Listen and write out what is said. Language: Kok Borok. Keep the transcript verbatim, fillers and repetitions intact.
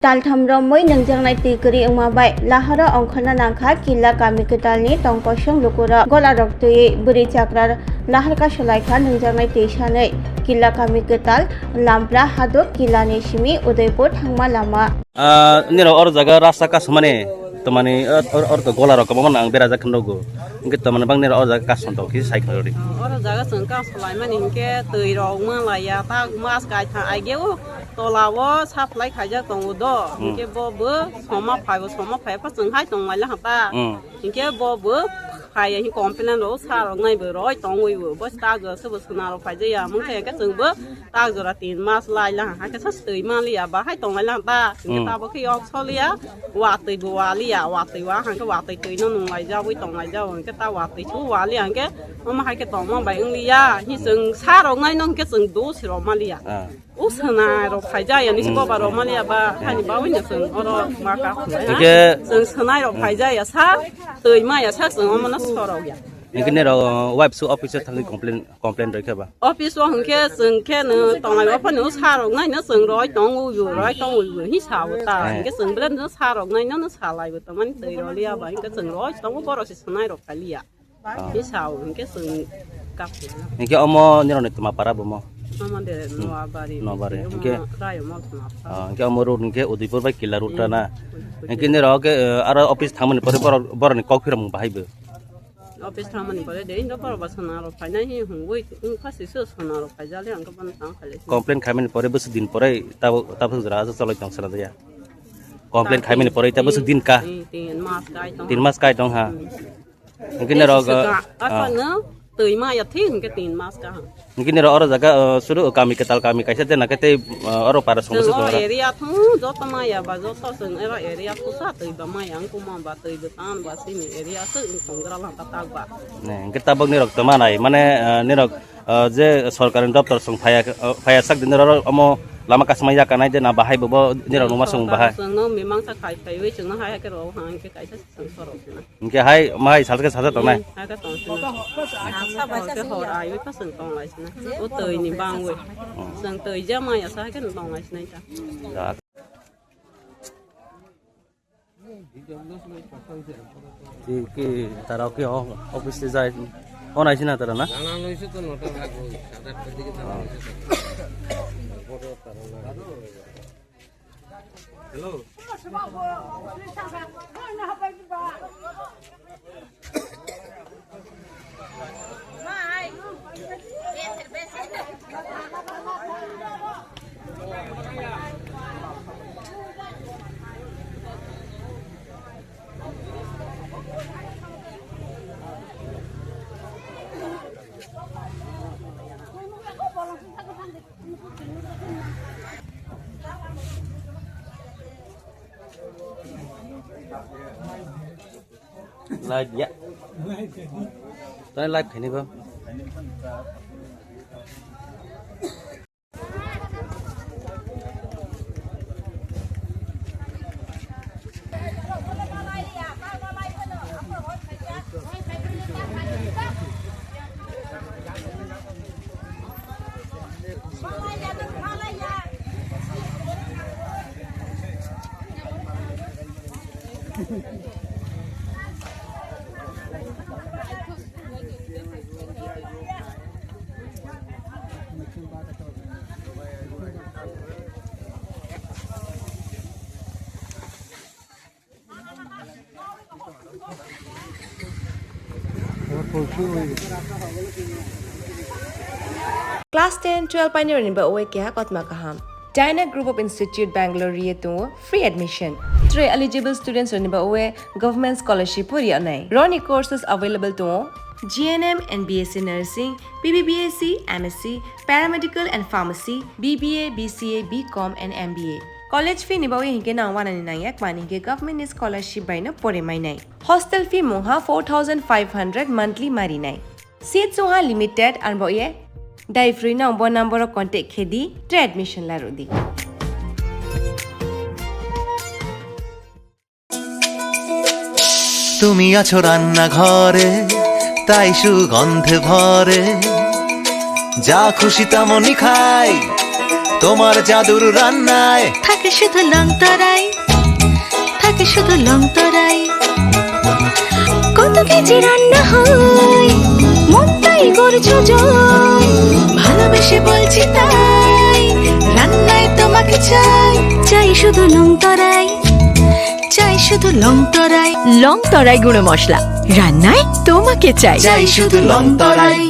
Taltham romwi nungjaknai twi kwrwi wngma bai laharo ongkhorna nangkha Killa kami kwtalni tongkosong lukurok. Golarok twiwi bwrwi chakra lahar kasolaikha nungjaknai twi sanwi. Killa kami kwtal Lampra Haduk Killani simi Udaipur thangma lama. Ah, nirok oro jaga rasta kasumani, tomani, or, or, or to golarok kwbangma ang berajak khe nugo. Hwnkhe tomani bang nirok oro jaga kasum tong khe sai khwlai rw di. Oro jaga chwng kasolaimani hwnkhe twi rok manlaiya, tak mas kaitha aigeo. Tola o supply khaijak tongo do. Hmm. Hinkhe bo bo soma phai bo soma phai pha chwng hai tong lai ha ta. Hmm. Hinkhe bo bo phai hi complain ro sa rok nai bo roi tong wi bo. Bo ta jo se bo suna rok phai ja ya mung khe hinkhe chwng bo ta jora tin mas lai la ha khe sa twi ma li ya ba hai tong lai la ta. Hinkhe Hmm. ta bo khe yok so li ya. Wa twi bo wa li ya, wa twi wa ha khe wa twi twi no nung lai ja wi tong lai ja hinkhe ta wa twi chu wa li ya hinkhe omo hai khe tong ma bai wng li ya. Hi chwng sa rok nai no hinkhe chwng do si rok ma li ya. Ah. O swnai rok phai ja ya, nisi Hmm. boba rok mani ya ba, hani ba wini chwng oro ma ka khulai ha. Hingke Chwng swnai rok phai ja ya sa, twi ma ya sa, chwng omo no sorok ya. Hingke nirok, uh, wife su office o thangwi complain, complain roi khe ba? Office o hingke chwng khe no tonglai o phano sa rok nai no chwng roi tong u yu, roi tong u yu, hi sa o ta. Eh. Hingke chwng bele no sa rok nai no, no sa lai bo tong mani twi roli ya ba, hingke chwng roi tong u borok se swnai rok phai li ya. Ah. Hi sao, hingke chwng kap. Hingke omo nirokni twma para bo mo? Omo de Hmm. Noabari. Noabari. Omo Hingke? Rayo mo twma para. Ah, hingke omo road hingke Udaipur bai Killa road ta na. Hmm. Hingke nirok ke, eh, aro office thangmani pore borok, borokni kok phiramung bahai bo? Office thangmani pore de, indo borok ba sona rok phainai hi hungwi, wng pha si so sona rok phaijali, ang khe bono tang khaile. Complain khaimani pore bwswk din pore tabo, tabo jora aja choloi tong sara ya. Complain khaimani pore tabo bwswk din ka? Tin, tin mas kai tong. Tin mas kai tong ha. Hmm. Hingke nirok, Tei ah, sika, ah. Aswkno twi ma ya thik hingke tin mas kaham. Hingke nirok oro jaga, ah, suru kami kwtal kami kaisa de na khe tei, ah, oro para songbo Chwng se o tongra. Area thung joto ma ya ba joto chwng oro area thusa twi ba ma ya wngkuma ba twi bwtan ba sini area se wng tongra lang ta tak ba. Ne, hingke tabok nirok tongma nai, mane, ah, nirok, ah, je sorkar ni doptor song phaya, ah, phaya sak din nirok omo lama kasma ya kanai de na bahai bo, bo nirok numa song bahai. Sorkar chwng no mimang sa khai phaiwi chwng no hai hai khe rw hang khe kaisa. Hingke hai, ma hai salke saja tongnai? Hmm, hai khe tong sina. Hor ai wi pa chwng tong lai sina. O twi ni bang wi. Hmm. Chwng twi ja ma ya sa hai khe tong lai sina ta. Ya. Ki, ki, tara ki, oh, office te jai. Oh, nai sina tara na? Hello. Live ya. Tadi live khaini ko. Class ten, twelve painirokni bagwi keha kotma kaham. Dyna Group of Institute Bangalore ri tongo free admission. Tre eligible students rokni bagwi government scholarship bo ri anai. Roni courses available tongo G N M and B S C Nursing, B B B S C, M S C, Paramedical and Pharmacy, B B A, B C A, B Com and M B A. College fee ni bagwi hinkhe nang wanani nangya, mani hinkhe government ni scholarship bai no pore mainai. Hostel fee mungha four thousand five hundred monthly marinai. Seats wngha limited, arbo ye dai free no bo number o contact khe di, tre admission la rw di. তুমি আছো রান্নাঘরে, তাই সুগন্ধে ভরে, যা খুশি তেমনই খাই। তোমার জাদুর রান্নায় থাকে শুধু লং তরাই, থাকে শুধু লং তরাই। কত কেজি রান্না হয়, মনটাই করছো জয়। ভালোবেসে বলছি তাই, রান্নায় তোমাকে চাই, চাই শুধু লং তরাই, চাই শুধু লং তরাই। লং তরাই গুঁড়ো মশলা, রান্নায় তোমাকে চাই। চাই শুধু লং তরাই।